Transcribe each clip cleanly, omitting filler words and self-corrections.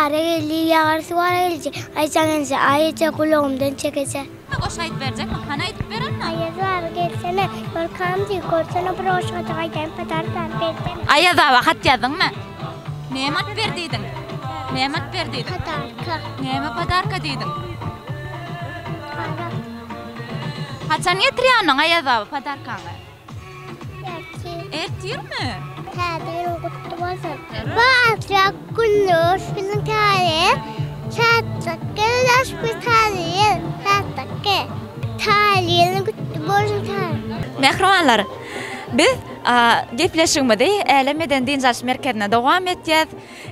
Gara geldi, ýagar suwara geldi. Aýjan enje, aý eje gulagymdan çekeje. Goşgy aýdyp berjekmi? Hany aýdyp ber onda. Aýaz baba gelsene, ýolkam diý, görsene bir goşgajyk aýdaýyn podarkany bersene. Aýaz baba hat ýazdyňmy? Näme alyp ber diýdiň? Näme alyp ber diýdiň? Podarka. Näme podarka diýdiň? Garak. Haçan getirýäniň Aýaz baba podarkaňy? Ertir. Ertirmi? Täze ýylyň gutly bolsun. Bagtly günler biziň täze. Şatlyk geler bu täze ýyl. Şatlyk gel. Täze ýylyň gutly bolsun täze. Mähribanlar, biz gepleşigimizi Älem medeni dynç alyş merkezinde dowam etýäs.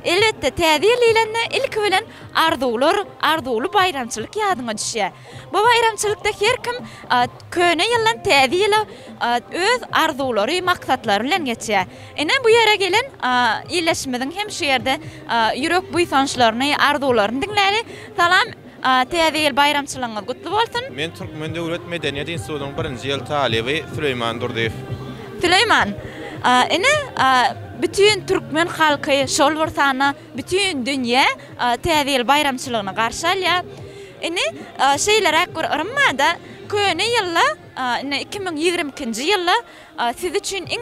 Elbetde, Täze ýyl diýlende, ilki bilen arzuwlar, arzuwly baýramçylyk ýadyňa düşýär. Bu baýramçylykda her kim köne ýyldan täze ýyla öz arzuwlary, maksatlary bilen geçýär. Ine, bu ýere gelen ildeşimiziň hem şu ýerde ýürek buýsançlaryny, arzuwlaryny diňläli. Salam, Täze ýyl baýramçylygyňyz gutly bolsun! Men Türkmen döwlet medeniýet institutynyň birinji ýyl talyby Süleýman Durdyýew. Süleýman, ine, bütin türkmen halky, şol bir sanda Bütin dünýä Täze ýyl baýramçylygyny garşy alýar. Indi şeýleräk bir yrym bar-da, köne ýylda, indi 2022-nji ýylda siz üçin iň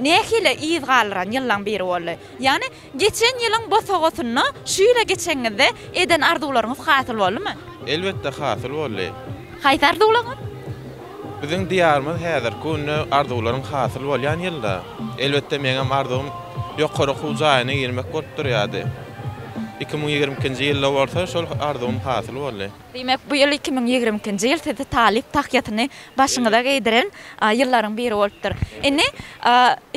nähili yz galdyran ýyllaň biri boldy? Ýagny geçen ýylyň bosagasynda şu ýyla geçeniňizde eden arzuwlaryňyz hasyl boldumy? Elbetde hasyl boldy. Haýsy arzuwlaryňyz? Biziň Diýarymyz häzirki günde arzuwlaryň hasyl bolýan ýylda. Elbetde meňem arzuwym ýokary okuw jaýyna girmek bolup durýardy. 2022-nji ýylda bolsa şol arzuwym hasyl boldy. Diýmek, bu ýyl 2022-nji ýyl sizi talyp tahýasyny başyňyza geýdiren ýyllaryň biri bolupdyr. Indi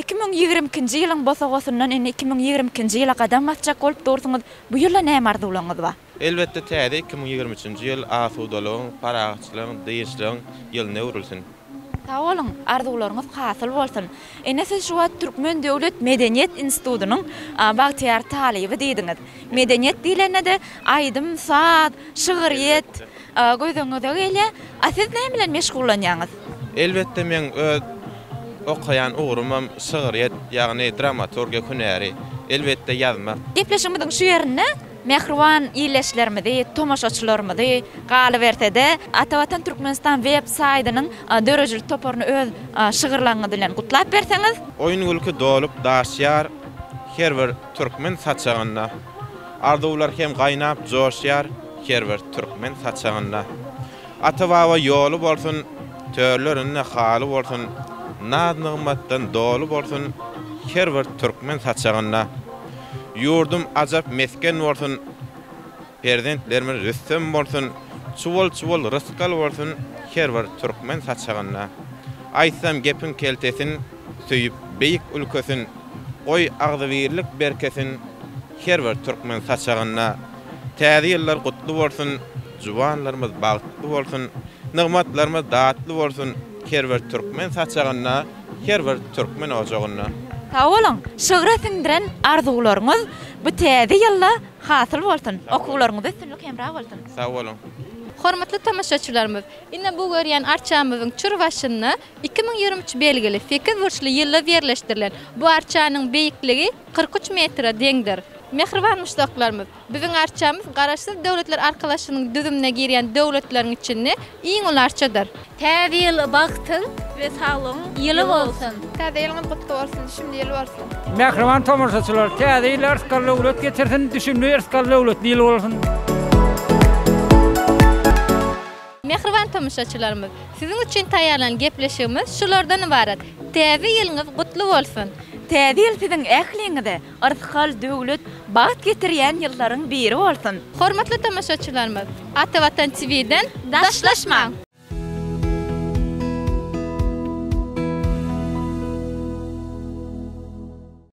2022-nji ýylyň bosagasyndan indi 2022-nji ýyla gadam basjak bolup dursuňyz. Bu ýylda näme arzuwlaryňyz bar? Elbetde täze 2023-nji ýyl asudalygyň, parahatçylygyň, dynçlygyň ýylyna öwrülsin. Sag boluň, arzuwlaryňyz hasyl bolsun. Ine siz şu wagt Türkmen döwlet medeniýet institutynyň bagtyýar talyby diýdiňiz. Medeniýet diýlende-de aýdym, saz, şygyrýet göz öňüňize gelýär. A siz näme bilen meşgullanýaňyz? Elbetde meň öz okaýan ugrumam şygyrýet, ýagny dramaturgiýa hünäri. Elbetde ýazmak. Gepleşigimiziň şu ýerinde Mähriban ildeşlerimizi, tomaşaçylarymyzy, galyberse-de, Atavatan Türkmenistan web saýdynyň döredijilik toparyny öz şygyrlaryňyz bilen gutlap berseňiz. Oýun-gülki dolup daşýar her bir türkmen saçagynda. Arzuwlar hem gaýnap joşýar her bir türkmen saçagynda. Ata-baba ýoly bolsun, törlerinde haly bolsun, naz-nygmatdan doly bolsun her bir türkmen saçagynda. Ýurdum ajap mesgen bolsun, perzentlerimiz rüstem bolsun, çuwal-çuwal rysgal bolsun her bir türkmen saçagynda. Aýtsam gepiň keltesin, söýüp beýik ülkesin, goý agzybirlik berkesin her bir türkmen saçagynda. Täze ýyllar gutly bolsun, juwanlarymyz bagtly bolsun, nygmatlarymyz datly bolsun her bir türkmen saçagynda, her bir türkmen ojagynda. Sag boluň! Şygra siňdiren arzuwlaryňyz bu täze ýylda hasyl bolsun! Okuwlaryňyzda üstünlik hemra bolsun! Sag boluň! Hormatly tomaşaçylarymyz, ine bu görýän arçamyzyň çür başynda 2023 belgili sekizburçly ýyldyz ýerleşdirilen. Bu arçanyň beýikligi 43 metre deňdir. Mähriban muşdaklarymyz, biziň arçamyz Garaşsyz Döwletler Arkalaşygynyň düzümine girýän döwletleriň içinde iň uly arçadyr. Täze ýyl bagtyň we saglygyň ýyly bolsun! Täze ýylyňyz gutly bolsun, düşümli ýyl bolsun! Mähriban tomaşaçylar, Täze ýyl yrsgal-döwlet getirsin, düşümli yrsgal-döwletli ýyl bolsun! Mähriban tomaşaçylarymyz, siziň üçin taýýarlan gepleşigimiz şulardan ybarat. Täze ýylyňyz gutly bolsun! Täze ýyl siziň ähliňize yrsgal, döwlet, bagt getirýän ýyllaryň biri bolsun! Hormatly tomaşaçylarymyz, Atavatan TV-den daşlaşmaň!